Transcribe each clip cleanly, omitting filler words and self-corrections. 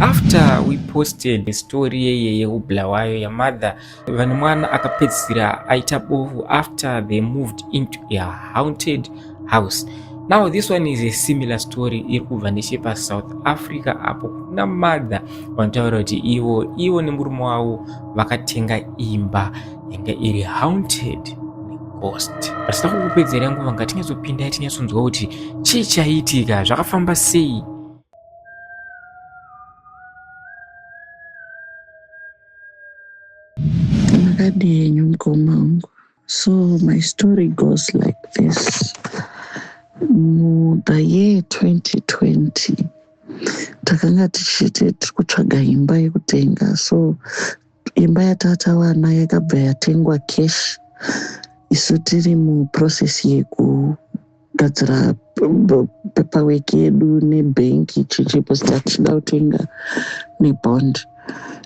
After we posted story yeye yekuBulawayo yamother vane mwana akapedzisira aita bofu after they moved into a haunted house. Now this one is a similar story iri kubva nechepaSouth Africa apo kuna mother vanotaura kuti ivo nemurume wavo vakatenga imba yanga iri haunted ghost. Pasina kukupedzera nguva, ngatinyatsopinda tinyatsonzwa kuti chii chaiitika, zvakafamba sei. Makadii henyu mukoma wangu? So my story goes like this. Mu the year 2020 takanga tichiti tiri kutsvaga imba yekutenga. So imba yatatawana yakabva yatengwa cash, isu tiri muprocess yekugadzira paperwork yedu nebhenki chichipo, tachida kutenga nebond.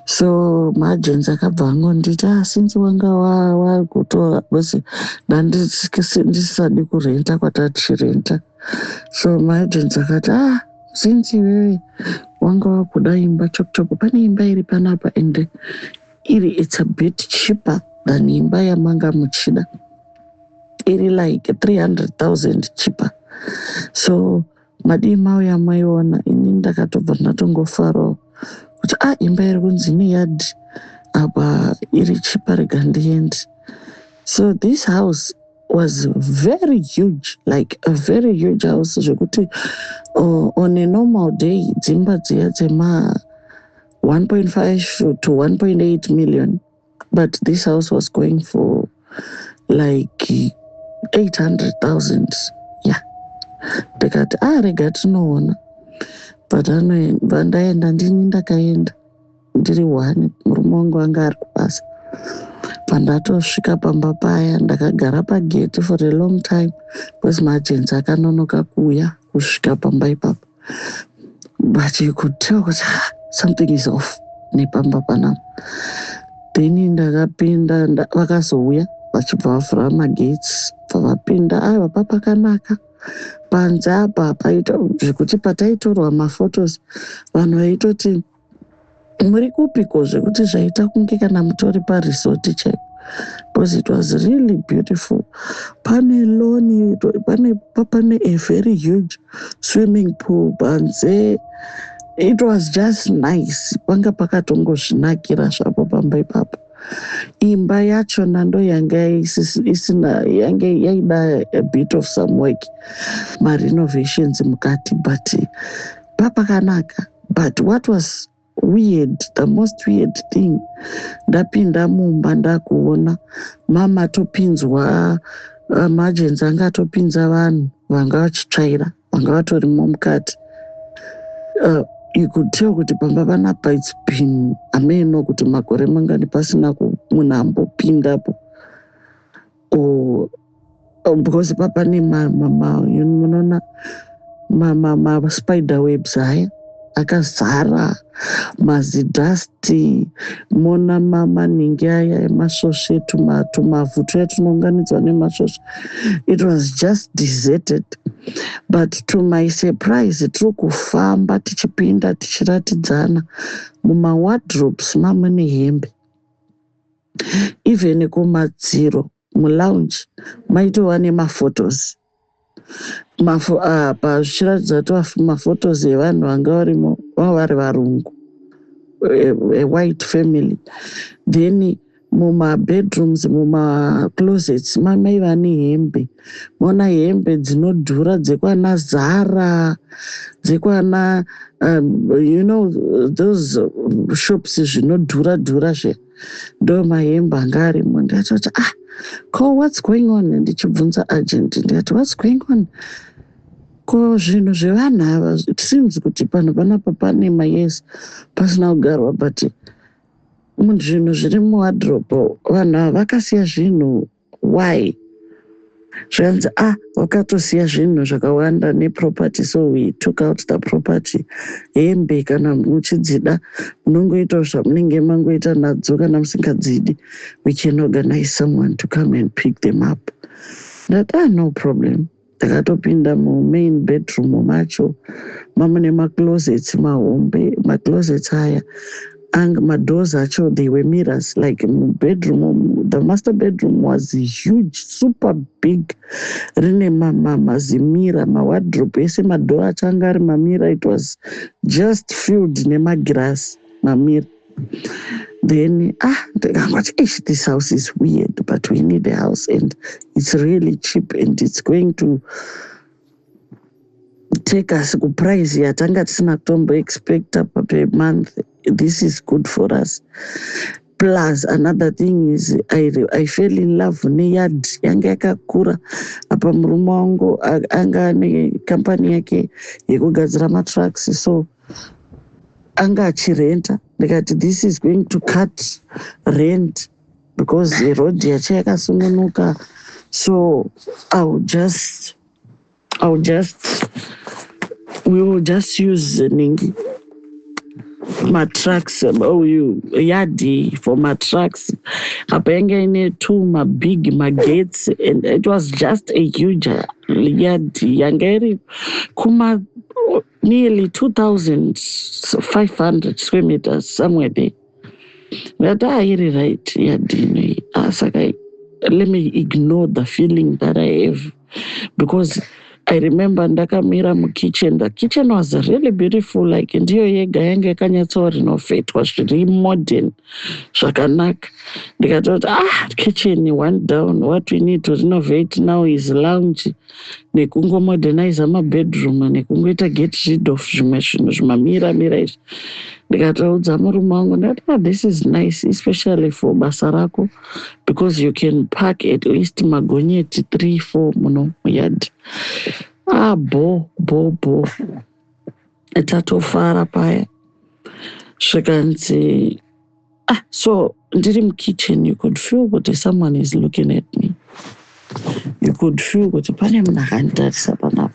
So maagents akabva angonditi, "Ah, since wanga wakutora," because ndandisisadi kurenta kwatachirenta. So maagents akati, "Ah, since iwewe wanga wakuda imba chop chop, pane imba iri panapa and iri, it's a bit cheaper than imba yamanga muchida, iri like 300,000 cheaper, so madii mauya maiona?" Ini ndakatobva ndatongofarawo kuti, "Ah, imba iri kunzi neyard apa iri cheaper, rega ndiende." So this house was very huge, like a very huge house, zvekuti on a normal day dzimba dziya dzema 1.5 to 1.8 million, but this house was going for like 800,000. Yeah, ndikati, "Ah, rega tinoona." But vandaenda, ndini ndakaenda ndiri one, murume wangu anga ari kubasa. Pandatosvika pamba paya, ndakagara pagate for a long time because maagents akanonoka kuuya kusvika pamba ipapo, but you could tell kuti, ah, something is off nepamba panapa. Then ndakapinda, vakazouya vachibva vavhura magates, bva vapinda. Aiwa, papakanaka panze apa, paita zvekuti pataitorwa maphotos vanhu vaitoti, "Muri kupiko?" Zvekuti zvaita kunge kana mutori paresort chaipo, because it was really beautiful. Pane lawn, pane a very huge swimming pool panze. It was just nice, panga pakatongozvinakira zvapo pamba ipapo. Imba yachona ndo yanga isina, yange yaida a bit of some work, marenovations mukati, but papakanaka. But what was weird, the most weird thing, ndapinda mumba, ndakuona mama topinzwa, maagents anga atopinza vanhu vanga vachitsvaira, vanga vatorimo mukati. You could tell kuti pamba panapa it's been ameno kuti makore mangani pasina munhu ambopindapo, or because papane munoona maspider webs aya akazara, mazidust, mona maningi aya emasvosve, tumavhu tuya tunounganidzwa nemasvosve. It was just deserted. But to my surprise, tiri kufamba tichipinda tichiratidzana, mumawardrobes mamune hembe, even kumadziro mulounge maitova nemaphotos apa, zvichiratidza kuti maphotos evanhu vanga varimo vanga vari varungu, a white family. Then mumabedrooms, mumaclosets mamaiva nehembe, mona hembe dzinodhura dzekwana Zara, dzekwana you know those shops zvinodhura dhura zve, ndo mahembe anga arimo. Ndikatoti, "Ah, ko what's going on?" Ndichibvunza agent, ndikati, "What's going on? Ko zvinhu zvevanhu ava, it seems kuti panhu panapa pane mayears pasina kugarwa, but zvinhu zviri muwardrobe, vanhu ava vakasiya zvinhu, why?" Zvikanzi, "Ah, vakatosiya zvinhu zvakawanda neproperty, so we took out the property. Hembe kana muchidzida munongoitawo zvamunenge mangoita nadzo, kana musingadzidi we can organize someone to come and pick them up." Ndati, "Ah, no problem." Takatopinda mumain bedroom macho, mamune maclosets mahombe. Maclosets aya anga madoors acho, they were mirrors. Like mubedroom, the master bedroom was huge, super big, rine mazimirror, mawardrobe ese, madoor acho anga ari mamirror. It was just filled nemagirasi, mamirror. Then, ah, ndikangoti, "Ish, this house is weird, but we need a house and it's really cheap and it's going to take us kuprice yatanga tisina kutomboexpecta per month. This is good for us." Plus another thing is I fell in love neyard yanga yakakura. Apa murume wangu anga ane kampani yake yekugadzira matrucks, so anga achirenta. Ndikati, "This is going to cut rent because road yacho yakasungunuka, so I will just we will just use ningi matrucks, oh, yard for matrucks." Apa yanga ine two mabig magates and it was just a huge yard yanga iri kuma nearly 2500 square meters, somewhere there. Ndati, "Ah, iri right yard inoi." Ah, saka let me ignore the feeling that I have, because I remember ndakamira mukitchen. The kitchen was really beautiful, like ndiyo yega yanga yakanyatsorenovatwa zviri modern, zvakanaka. Ndikatoti, "Ah, kitchen one down. What we need to renovate now is lounge nekungomodernize mabedroom nekungoita get rid of zvimwe zvinhu zvimamiramira izvi." Ndikatoudza murume wangu, ndikati, "Ah, this is nice, especially for basa rako, because you can park at least magonyeti 3 4 muno muyard." Ah, bo bo bo, tatofara paya. Zvikanzi, ah, so ndiri mukitchen, you could feel kuti someone is looking at me. You could feel kuti pane munhu akanditarisa panapa.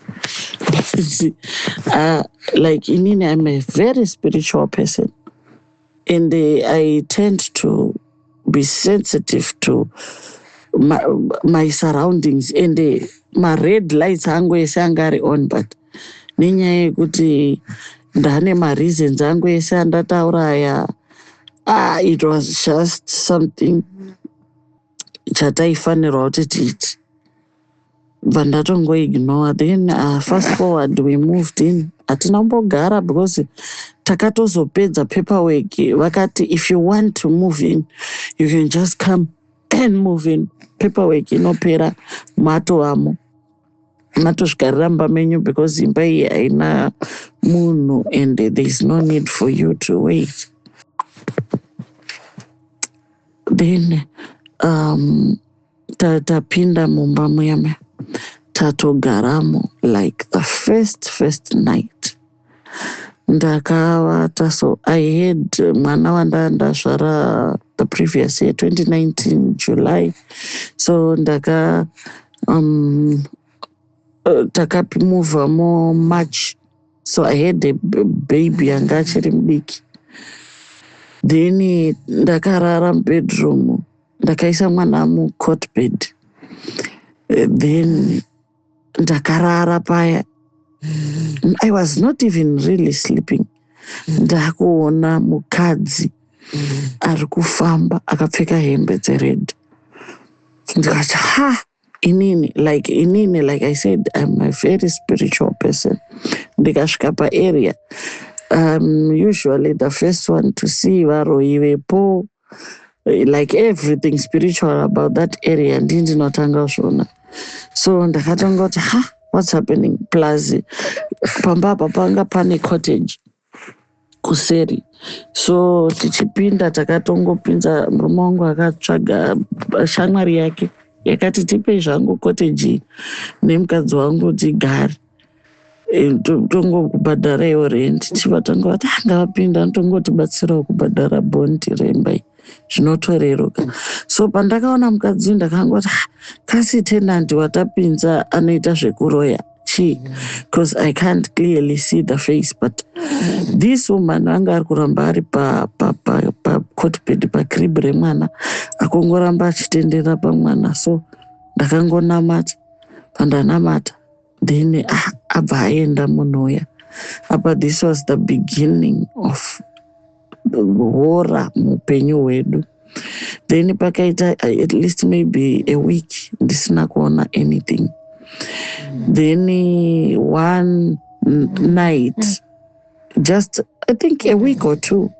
Like inini, I'm a very spiritual person and I tend to be sensitive to my surroundings, and mared lights angu ese anga ari on, but nenyaya yekuti ndane mareasons angu ese andataura aya, ah, it was just something chataifanirwa kuti tiite. Bva ndatongoignore. Then fast forward, we moved in. Hatina kumbogara because takatozopedza paperwork. Vakati, "If you want to move in, you can just come and move in. Paperwork inopera matovamo, matosvikarira mumba menyu, because imba iyi haina munhu and there is no need for you to wait." Then tapinda mumba muya muya, tatogaramo. Like the first night ndakavata, so I had mwana wanda ndazvara the previous year, 2019 July. So ndaka takamuvha muMarch, so I had a baby anga achiri mudiki. Then ndakarara mubedroom, ndakaisa mwana mucot bed. Then ndakarara paya, I was not even really sleeping. Ndakuona mukadzi ari kufamba akapfeka hembe dzered. Ndikati, "Ha." Inini, like inini, like I said, I'm a very spiritual person. Ndikasvika paarea, usually the first one to see varoyi vepo, like everything spiritual about that area, ndii ndinotanga kuzviona. So ndakatanga kuti, "Ha, what's happening?" Plus pamba apa panga pane cottage kuseri, so tichipinda takatongopinza. Murume wangu akatsvaga shamwari yake yakati, "Tipei zvangu cottage nemukadzi wangu tigare, tongokubhadharaiwo rent." Tivatanga vati, "Ah, ngavapinda, anotongotibatsirawo kubhadhara bhondi remba iyi, zvinotoreruka." So pandakaona mukadzi uyu, ndakangoti, "Ah, kasi tenant watapinza anoita zvekuroya chii?" Because I can't clearly see the face, but this woman anga ari kuramba ari pacotbed, pacrib remwana, akongoramba achitenderera pamwana. So ndakangonamata. Pandanamata Then ah, abva aenda munhu uya. Apa this was the beginning of horror muupenyu hwedu. Then pakaita at least maybe a week ndisina kuona anything. Then one night, just I think a week or two,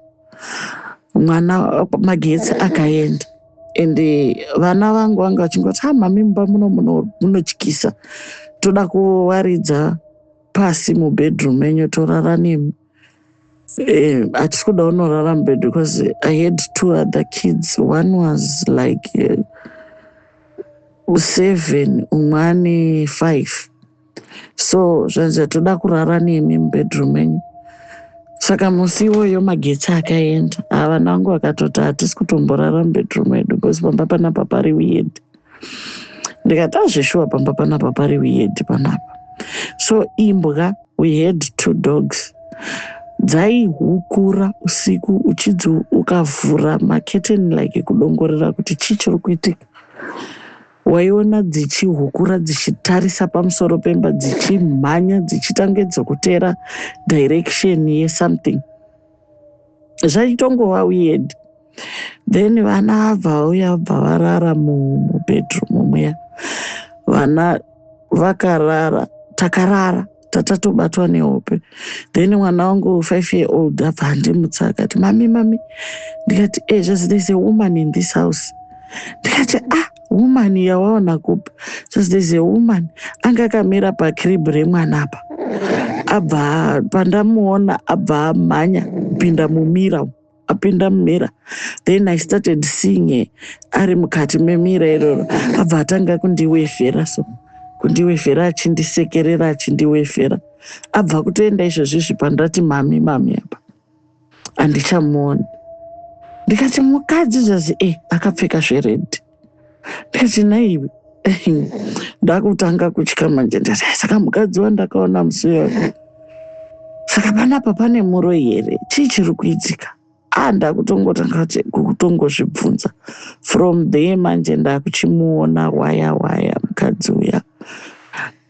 mwana magetsi akaenda and vana vangu vanga vachingoti, "Ha, mami, mumba muno munotyisa, toda kuwaridza pasi mubedroom menyu, torara nemi. Hatisi kuda unorara mubed," because I had two other kids. One was like 7, umwe ane 5. So zvanzi, "Toda kurara nemi mubedroom menyu." Saka musi iwoyo magetsi akaenda, vana vangu vakatoti, "Hatisi kutomborara mubedroom medu because pamba panapa pari weird." Ndikati, "Azveshuwa, pamba panapa pari weird panapa." So imbwa, we had two dogs, dzaihukura usiku. Uchidzi ukavhura maketeni like kudongorera kuti chii chiri kuitika, waiona dzichihukura, dzichitarisa pamusoro pemba, dzichimhanya, dzichitange dzokutera direction yesomething. Zvaitongova weird. Then vana vabva vauya, vabva varara mubedroom muya. Vana vakarara, takarara, tatatobatwa nehope. Then mwana wangu 5 year old abva andimutsa akati, "Mami, mami." Ndikati, "E." Zvazi, "There's a woman in this house." Ndikati, "Ah, woman yawaona kupi?" Zvazi, "There's a woman, anga akamira pacrib remwana apa. Abva pandamuona, abva amhanya kupinda mumirror, apinda mumirror. Then I started seeing her ari mukati memirror iroro. Abva atanga kundiwevhera, so kundiwevhera, achindisekerera, achindiwevhera. Abva kutoenda izvozvizvi. Pandati, 'Mami, mami,' apa handichamuoni." Ndikati, "Mukadzi?" Zvazi, "E, akapfeka zvered." Ndikati, "Naiwe." Ndakutanga kutya manje. Ndati, "Saka mukadzi wandakaona musi uyo, saka panapa pane muroi here? Chii chiri kuitika?" A, ndakutongotanga kutongozvibvunza. From there manje ndakuchimuona waya waya mukadzi uya.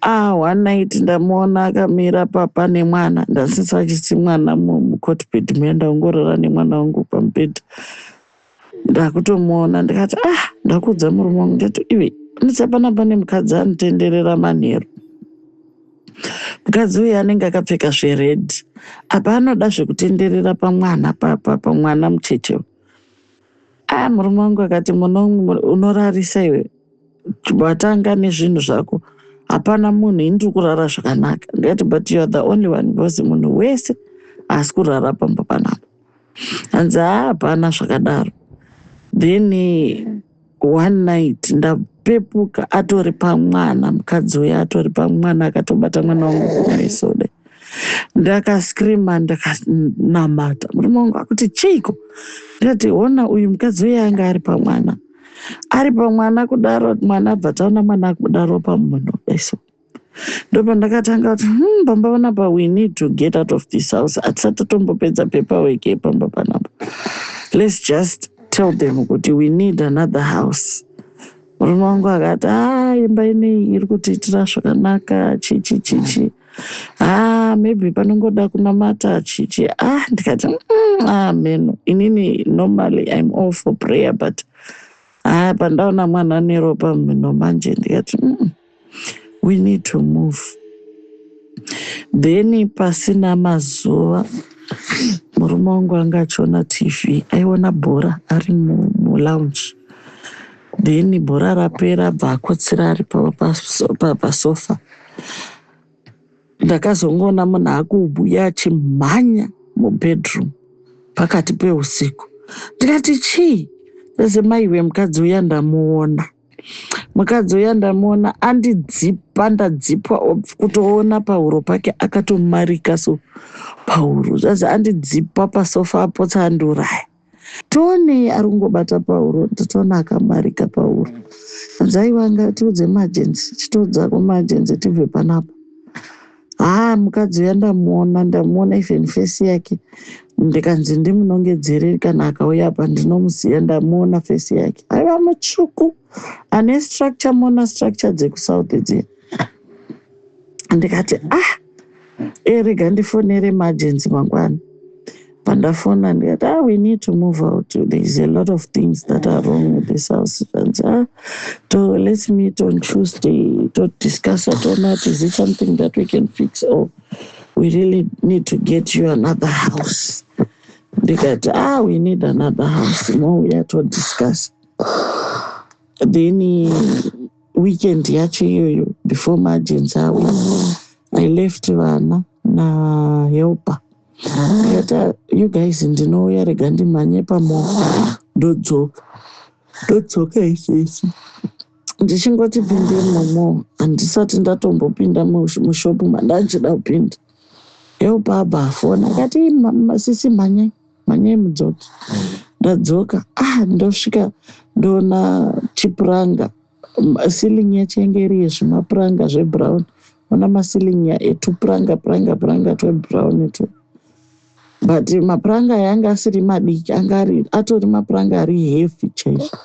Ah, one night ndamuona akamira papa nemwana. Ndasisa achisi mwana mucotbed muya, ndaongorora nemwana wangu pamubhedha, ndakutomuona. Ndikati, "Ah." Ndakuudza murume wangu, ndati, "Iwe, ndisa pane mukadzi anotenderera manheru. Mukadzi uyu anenge akapfeka zvered. Apa anoda zvekutenderera pamwana, pamwana mucheche." A, murume wangu akati, "Unorarisa iwe, watanga nezvinhu zvako. Hapana munhu, ini ndiri kurara zvakanaka." Ndikati, "But you are the only one, because munhu wese haasi kurara pamba panapa." Hanzi, "Haa, hapana zvakadaro." Then one night ndapepuka, atori pamwana. Mukadzi uya atori pamwana, akatobata mwana wangu kumeso dai. Ndakascreama, ndakanamata. Murume wangu akuti, "Chiiko?" Ndikati, "Ona, uyu mukadzi uya anga ari pamwana, ari pamwana kudaro. Mwana abva taona mwana kudaro pamunhu daiso." Ndopandakatanga kuti, pamba panapa, we need to get out of this house. Hatisati tatombopedza paperwork yepamba panapa. Let's just tell them kuti we need another house." Murume wangu akati, "A, imba inei iri kutiitira zvakanaka, chichi chichi. Ha, maybe panongoda kunamata, chichi." Ah, ndikati, "Ameno inini normally I'm all for prayer, but ha, pandaona mwana neropa mhino manje," ndikati, "We need to move." Then pasina mazuva, murume wangu anga achiona TV, aiona bhora ari mulounge. Then bhora rapera, abva akotsira ari pasofa. Ndakazongoona munhu akuuya achimhanya mubedroom pakati peusiku. Ndikati, "Chii?" Eze, "Maiwe, mukadzi uya ndamuona, mukadzi uya ndamuona andidzipa. Ndadzipwa kutoona pahuro pake akatomarika so pahuro." Zvazi, "Andidzipa pasofa, apotsa andiuraya. Tionei ari kungobata pahuro, ndatoona akamarika pahuro." Anzi, "Aiwa, ngatiudze maagency, chitoudza kumaagency tibve panapa. Haa, mukadzi uya ndamuona, ndamuona, even face yake. Ndikanzi ndimunongedzere, kana akauya apa ndinomuziva. Ndamuona face yake. Aiva mutsvuku, ane structure, mona structure dzekuSouth dziya." Ndikati, "Ah, rega ndifonere maagents mangwana." Pandafona ndikati, "Ah, we need to move out. There is a lot of things that are wrong with this house." And, "Ah, to let's meet on Tuesday to discuss it or not. Is it something that we can fix or we really need to get you another house?" Ndikati, "Ah, we need another house. Mouya to discuss." Then weekend yacho iyoyo, before maagents auya, I left vana nahelper. Ndikati, "You guys, ndinouya, rega ndimhanye pamall, ndodzoka, ndodzoka izvezvi." Ndichingoti pinde mumall, handisati ndatombopinda mushop mandanchida kupinda, helper abva afona akati, "Sisi, mhanyai, mhanyai mudzoke." Ndadzoka, ah, ndosvika ndoona chipuranga. Ceiling yacho yange iri yezvimapuranga zvebrown. Ona maceiling etupuranga, puranga, puranga twebrown tu, but mapuranga aya anga asiri madiki, anga ari atori mapuranga ari heavy chaizvo.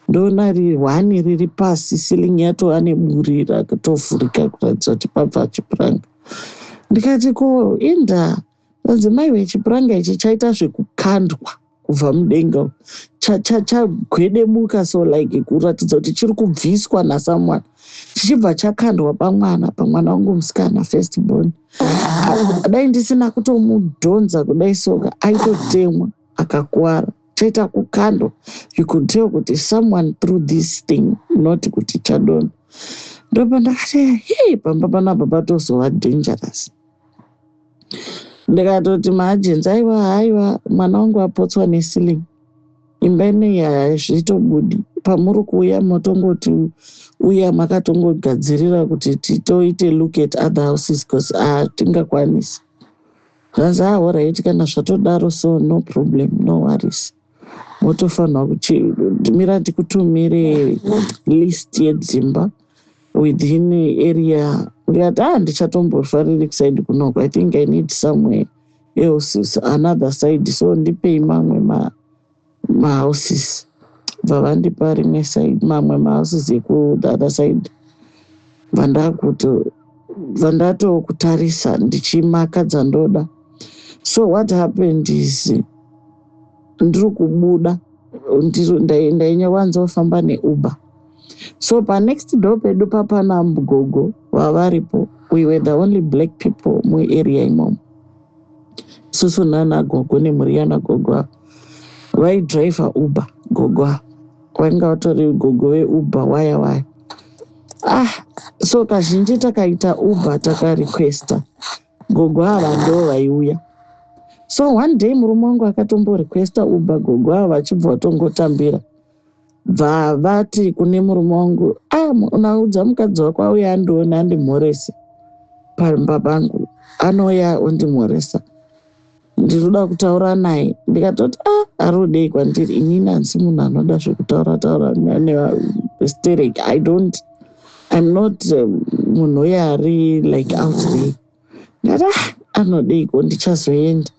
Ndoona rihwani riri pasi, ceiling yatova neburi rakatovhurika kuratidza kuti pabva chipuranga. Ndikati, "Ko inda?" Anzi, "Maiwe, chipuranga ichi chaita zvekukandwa kubva mudenga, chagwedebuka." So like kuratidza kuti chiri kubviswa nasomeone, chichibva chakandwa pamwana wangu musikana, first born. Dai ndisina kutomudhonza kudai soka, aitotemwa akakuwara. Chaita kukandwa, you could tell kuti someone threw this thing, not kuti chadonha. Ndopa ndakati, "Hei, pamba panapa patozova dangerous." Ndikatoti maagents, "Aiwa, haiwa, mwana wangu apotswa neceiling. Imba ineyi hazvitobudi. Pamuri kuuya motongoti uya makatongogadzirira kuti titoite look at other houses, because hatingakwanisi." Zvanzi, "Alright, kana zvatodaro, so no problem, no worries. Motofanirwa kutimira ndikutumire list yedzimba within area." Ndikati, "Ah, ndichatombofariri kuside kunoko. I think I need somewhere else, another side, so ndipei mamwe mahouses." Bva vandipa rimwe side, mamwe mahouses eku the other side. Bva ndatokutarisa ndichimaka dzandoda. So what happened is, ndiri kubuda, ndainyawanzofamba neUber. So panext door pedu papana gogo vavaripo. We were the only black people muarea imomo, isusu nana gogo nemhuri yana gogo ava. Vaidhiraivha Uber gogo ava, vainga vatori gogo veUber waya waya. Ah, so kazhinji takaita Uber, takarequesta, gogo ava ndo vaiuya. So one day murume wangu akatomborequesta Uber, gogo ava vachibva vatongotambira. Bva vati kune murume wangu, "Ah, unaudza mukadzi wako auya andione, andimhorese pamba pangu. Anouya ondimhoresa, ndinoda kutaura naye." Ndikatoti, "A, ari kudei kwandiri? Inini handisi munhu anoda zvekutaura taura nesterek. I don't, I'm not munhu uye ari like out there." Ndikati, "Ah, anodeiko? Ndichazoenda."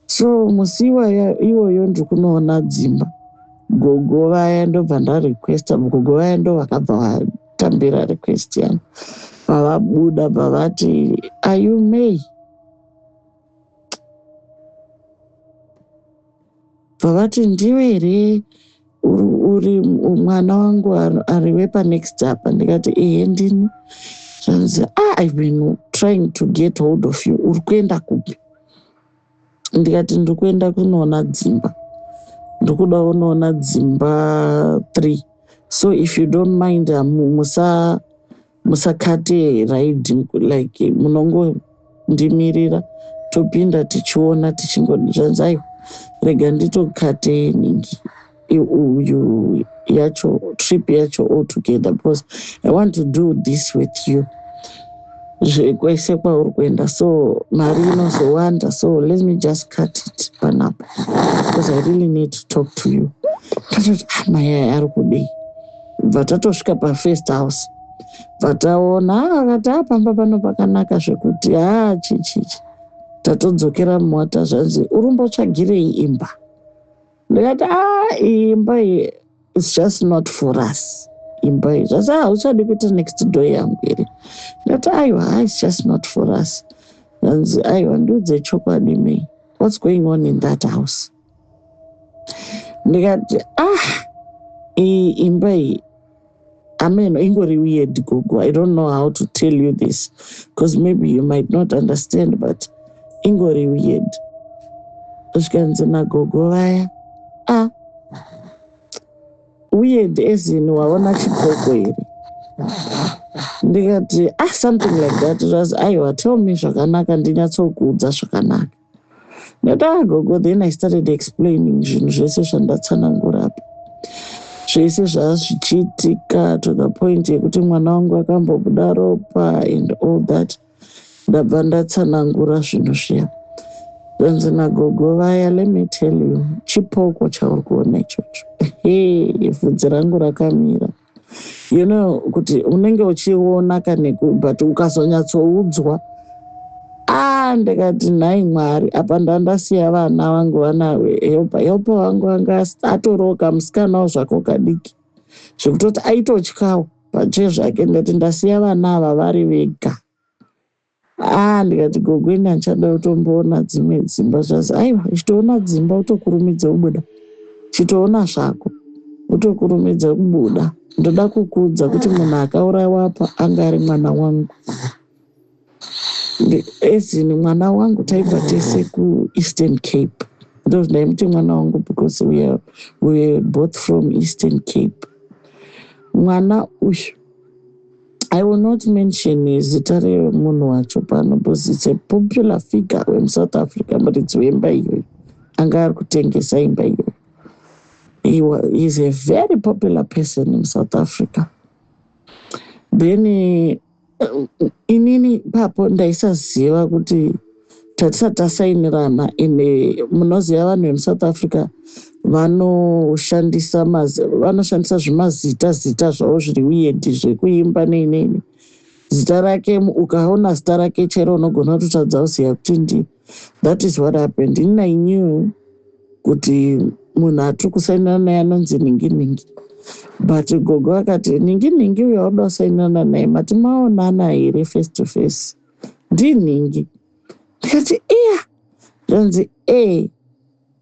So musi iwoyo ndiri kunoona dzimba, gogo vaya, ndobva ndarequesta, gogo vaya ndo vakabva vatambira request yangu. Pavabuda pavati, "Are you May?" Bvavati, "Ndiwe here uri mwana wangu ari wepanext apa?" Ndikati, "Ehe, ndini." Zvanzi, "Ah, I've been trying to get hold of you. Uri kuenda kupi?" Ndikati, "Ndiri kuenda kunoona dzimba, ndiri kuda kunoona dzimba 3. So if you don't mind, musakate ride, like munongondimirira topinda tichiona tichingodi." Zvanzi, "Aiwa, rega nditokate ningi uyu yacho, trip yacho all together, because I want to do this with you kwese kwauri kuenda. So mari inozowanda, so let me just cut it panapa because I really need to talk to you." Tatoti, "Ah, mai aya ari kudei?" Bva tatosvika pafirst house, bva taona. Akati, "A, pamba pano pakanaka zvekuti." Haa, chichichi, tatodzokera mumota. Zvanzi, "Urumbotsvagirei imba?" Ndikati, "A, iyi imba iyi, it's just not for us." Imba iyi zvasi hauchadi kuita next door yangu here? Ndati, "Aiwa, it's just not for us." Zvanzi, "Aiwa, ndiudze chokwadi mei, what's going on in that house?" Ndikati, "Ah, iyi imba iyi amen ingori weird, gogo. I don't know how to tell you this because maybe you might not understand, but ingori weird." Zvikanzi nagogo vaya, "Ah, weird as in waona chipoko here?" Ndikati, "Ah, something like that." Zvazi, "Aiwa, tell me zvakanaka, ndinyatsokuudza zvakanaka." Ndati, "Ah, gogo." Then I started explaining zvinhu zvese zvandatsanangura apa, zvese zvazvichiitika, to the point yekuti mwana wangu akambobuda ropa and all that. Ndabva ndatsanangura zvinhu zviya. Zvanzi nagogo vaya, "Let me tell you, chipoko chauri kuona ichocho." He, bvudzi rangu rakamira. Kuti unenge uchiona kaneku, but ukazonyatsoudzwa, a, ndikati, "Nhai Mwari, apa ndandasiya vana vangu, vana helper. Helper vangu anga atoroka musikanawo zvako kadiki, zvekutoti aitotyawo pachezvake. Ndikati, ndasiya vana ava vari vega." A, ndikati, "Gogo, ini handichada kutomboona dzimwe dzimba." Zvazi, "Aiwa, ichitoona dzimba utokurumidza kubuda, chitoona zvako utokurumidza kubuda. Ndoda kukuudza kuti munhu akaurayiwa apa anga ari mwana wangu." As in mwana wangu, taibva tese kuEastern Cape. Ndo ndaimuti mwana wangu because we are both from Eastern Cape. Mwana uyu, I will not mention zita remunhu wacho pano because it's a popular figure wemuSouth Africa, muridzi wemba iyoyo anga ari kutengesa imba iyoyo. He is a very popular person in South Africa. Then inini papo ndaisaziva kuti tatisati tasainirana ine. Munoziva vanhu vemuSouth Africa vanoshandisa zvimazita zita zvavo zviri weird zvekuimba neinini. Zita rake, ukaona zita rake chero unogona kutotadza kuziva kuti ndi. That is what happened. Ini I knew kuti munhu atiri kusainirana naye anonzi ningi ningi, but gogo akati, "Ningi ningi uyo auda kusainirana naye, mati maonana here face to face? Ndinhingi." Ndikati, "Iya." Zvanzi, "E,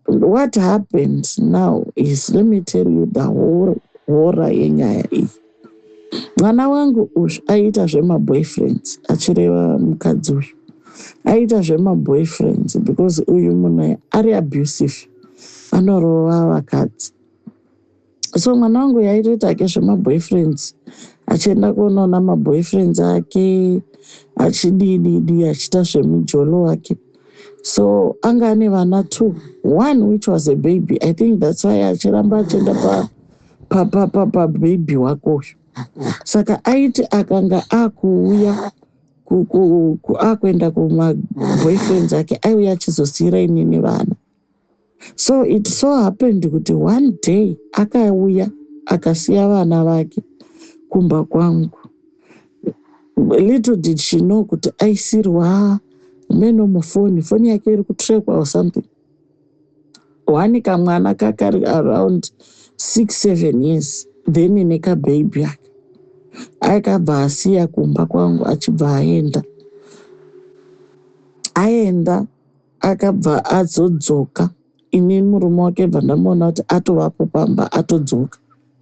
what happened now is, let me tell you the whole horror yenyaya iyi. Mwana wangu uyu aiita zvemaboyfriends," achireva mukadzi uyu, "aiita zvemaboyfriends because uyu munhu ari abusive, anorova vakadzi. So mwana wangu yaitoita ake zvemaboyfriends, achienda kunoona maboyfriends ake, achidididi, achiita zvemujolo wake. So anga ane vana two, one which was a baby. I think that's why achiramba achienda pababy wako uyu. Saka aiti akanga akuuya, akuenda kumaboyfriends ake, aiuya achizosiyira inini vana. So it so happened kuti one day akauya akasiya vana vake kumba kwangu. Little did she know kuti aisirwa meno mufoni, foni yake iri kutrackwa or something. One kamwana kakari around 6, 7 years, then nekababy ake akabva asiya kumba kwangu, achibva aenda. Aenda, akabva azodzoka. Ini murume wake bva ndamuona kuti atovapo pamba, atodzoka,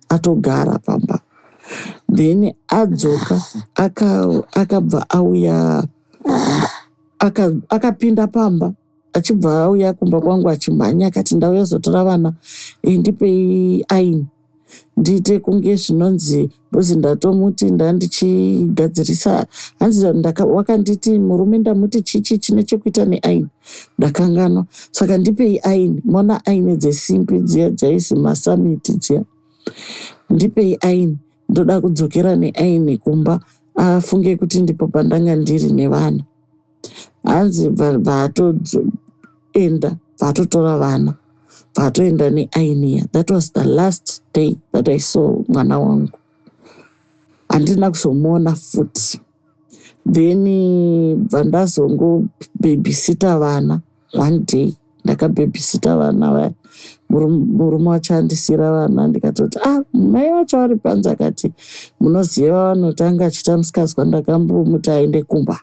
atogara pamba. Then adzoka, akabva auya, akapinda pamba, achibva auya kumba kwangu achimhanya, akati, 'Ndauya zotora vana, ndipei aini ndiite kunge zvinonzi because ndatomuti ndandichigadzirisa.' Hanzi, 'Wakanditi murume ndamuti chichi chine chekuita neaini, ndakanganwa, saka ndipei aini.' Mona aini dzesimbi dziya dzaisi masamiti dziya. 'Ndipei aini, ndoda kudzokera neaini kumba, afunge kuti ndipo pandanga ndiri nevana.' Hanzi bvaatoenda, bvaatotora vana, bvaatoenda neainiya. That was the last day that I saw mwana wangu. Handina kuzomuona futi. Then bva ndazongobhebhisita vana. One day ndakabhebhisita vana vaya. Murume wacho andisiyira vana. Ndikatoti, "Ah, mai vacho vari panze." Akati, "Munoziva vanoti achiita musikazwa, ndakambomuti aende kumba."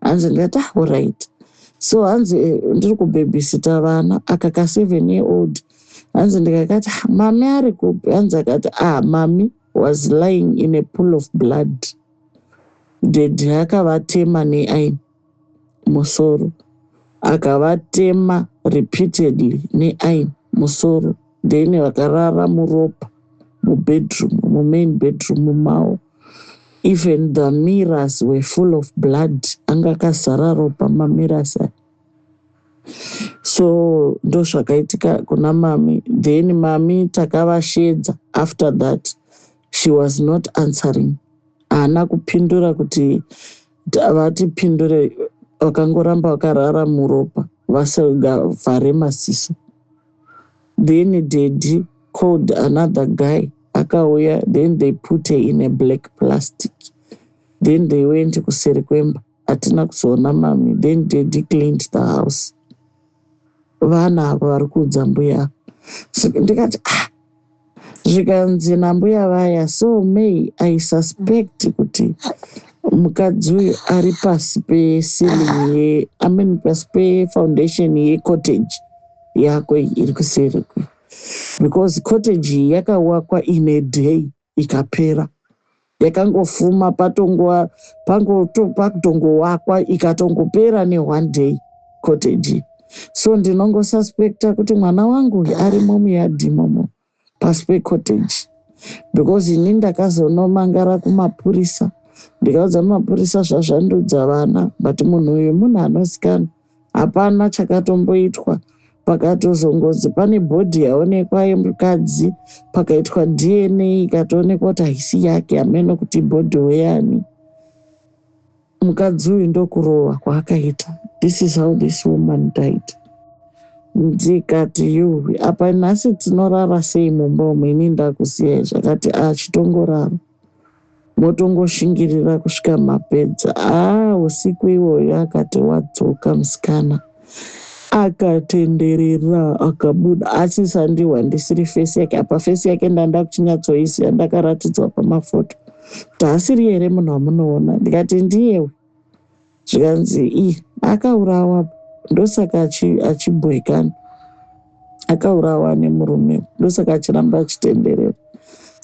Hanzi ndikati, "Ah, alright." So hanzi ndiri kubhebhisita vana, aka ka7 year old. Hanzi ndikakati, "Ah, mami ari kupi?" Hanzi akati, "Ah, mami was lying in a pool of blood. Daddy akavatema neiron musoro, akavatema repeatedly neiron musoro, then vakarara muropa mubedroom, mumain bedroom mavo. Even the mirrors were full of blood, anga akazara ropa mamirrors aya." So ndo zvakaitika kuna mami. Then mami takavashedza. After that she was not answering, haana kupindura kuti vatipindure. Vakangoramba vakarara muropa, vasingavhare maziso. Then daddy called another guy, akauya, then they put her in a black plastic, then they went kuseri kwemba. Hatina kuzoona mami. Then daddy cleaned the house. Vana ava vari kuudza mbuya. Ndikati, "Ah." Zvikanzi nambuya vaya, "So may I suspect kuti mukadzi uyu ari pasi peceiling ye, I mean, pasi pefoundation yecottage yako iri kuseri, because cottage iyi yakawakwa in a day, ikapera, yakangofuma patongowakwa, ikatongopera neone day cottage. So ndinongosuspecta kuti mwana wangu arimo muyadhi imomo pasi pecottage, because ini ndakazonomangara kumapurisa, ndikaudza mapurisa zvazvandudza vana, but munhu uyu munhu anozikanwa. Hapana chakatomboitwa. Pakatozongozi pane body yaonekwa yemukadzi, pakaitwa DNA, ikatoonekwa kuti haisi yake. Hameno kuti body weyani. Mukadzi uyu ndokurova kwaakaita. This is how this woman died. Ndikati, "Yuwi, apa nhasi tinorara sei mumba umu? Ini ndakusiyai." Zvakati, "Achitongorara, motongoshingirira kusvika mapedza." Aa, usiku iwoyo akati wadzoka musikana, akatenderera, akabuda asisandiwa, ndisiri face yake. Apa face yake ndanda kuchinyatsoisiya, ndakaratidzwa pamafoto kuti hasiri here munhu wamunoona. Ndikati, "Ndiyewe." Zvikanzi, "I akaurawa, ndosaka achibwekana. Akaurawa nemurume, ndosaka achiramba achitenderera,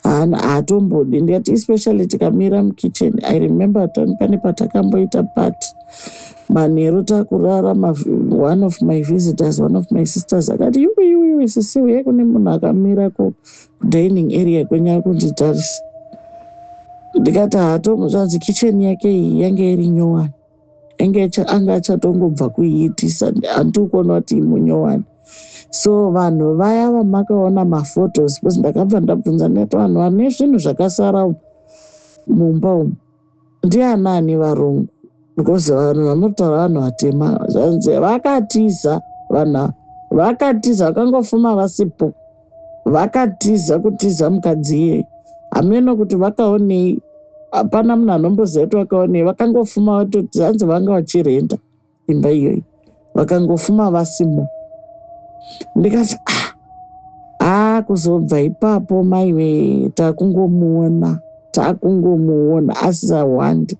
haatombodi." Ndikati, "Especially tikamira mukitchen." I remember pane patakamboita party manheru, takurara, one of my visitors, one of my sisters, akati, "Iwe, iwe, iwe, sisi, uye kune munhu akamira kudining area kwenyu kunditarisa." Ndikati, "Haatomuzvanzi kitchen yake iyi yange iri nyowani, anga achatongobva kuiitisa, handiri kuona kuti imunyowani. So vanhu vaya vamakaona maphotos," because ndakabva ndabvunza, ndati, "Vanhu vane zvinhu zvakasara mumba umu ndianani? Varungu? Because vanhu vanotaura vanhu vatema." Zvanzi, "Vakatiza vanhu ava, vakatiza, vakangofuma vasipo, vakatiza, kutiza mukadzi iyeye. Hameno kuti vakaonei, hapana munhu anomboziva kuti vakaonei. Vakangofuma vatoti, hanzi vanga vachirenda imba iyoyi, vakangofuma vasimo." Ndikati, "Ah, ah." Kuzobva ipapo, maiwe, takungomuona, takungomuona asisawandi,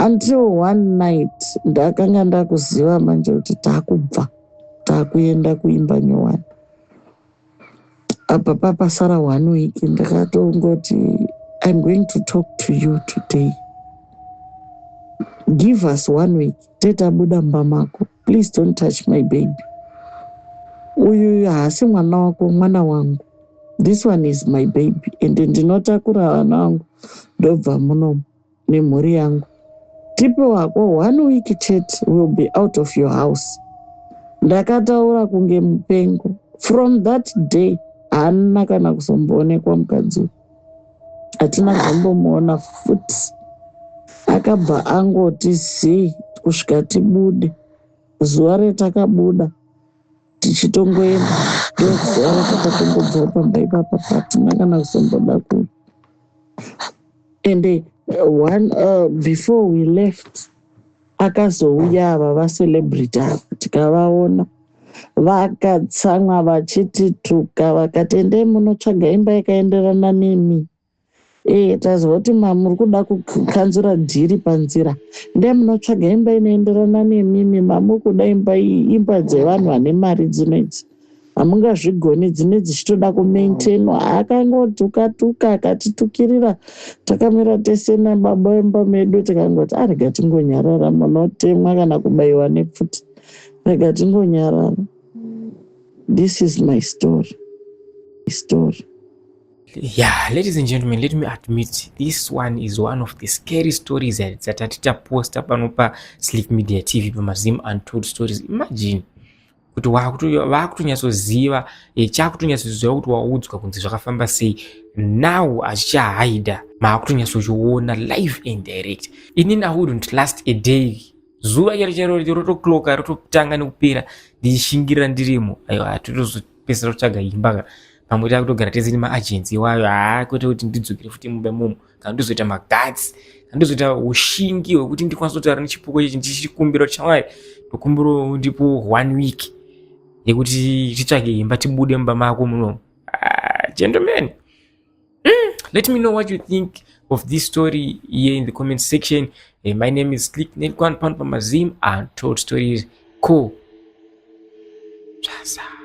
until one night ndakanga ndakuziva manje kuti taakubva, taakuenda kuimba nyowani. Apa papasara one week, ndakatongoti, "I'm going to talk to you today. Give us one week, tetabuda mumba mako. Please don't touch my baby. Uyu haasi mwana wako, mwana wangu. This one is my baby, and ndinotakura vana vangu, ndobva munomu nemhuri yangu. Tipe wako one week chete, will be out of your house." Ndakataura kunge mupengo. From that day haana kana kuzomboonekwa mukadzi, hatina kuzombomuona futi. Akabva angoti zii kusvika tibude. Zuva retakabuda tichitongoenda, ndozuva ratakatongobvawo pamba ipapa, patina kana kuzomboda ku. Ende one before we left, akazouya ava vacelebrity ava, tikavaona. Vakatsamwa vachitituka, vakati, "Endei munotsvaga imba yakaenderana nemi. E, tazwa kuti mamuri kuda kukanzura deal panzira. Ndei munotsvaga imba inoenderana nemimi. Mamuri kuda imba iyi, imba dzevanhu vane mari dzino idzi hamungazvigoni, dzine dzichitoda kumaintainwa." Akangotuka tuka, akatitukirira takamira tese nababa vemba medu. Tikangoti, "Arega tingonyarara, munotemwa kana kubayiwa nepfuti. Rega tingonyarara." This is my story. Yeah, ladies and gentlemen, let me admit, this one is one of the scary stories dzatati taposta pano paSlick Media TV, pamaZim Untold Stories. Imagine kuti vakutonyatsoziva, chakutonyatsoziva kuti waudzwa kunzi zvakafamba sei. Now hachichahaida, maakutonyatsochiona live and direct. Inini I wouldn't last a day, zuva chero chero rotokloka rototanga nekupera ndichishingirira ndirimo. Aiwa, totozopedzisira kutsvaga imba ka, pamwe takutogara tese nemaagency iwayo. Haa, kwete kuti ndidzokere futi mumba imomo, kana ndizoita maguts, kana ndizoita ushingi hwekuti ndikwanise kutaura nechipoko ichi, ndichikumbira kuti, "Shamwari, ndokumbira ndipo one week yekuti titsvage imba, tibude mumba mako munomu." Ah, gentlemen, let me know what you think of this story here in the comment section. My name is Slick Netwan, pano pamaZim Untold Stories. Co zvasa.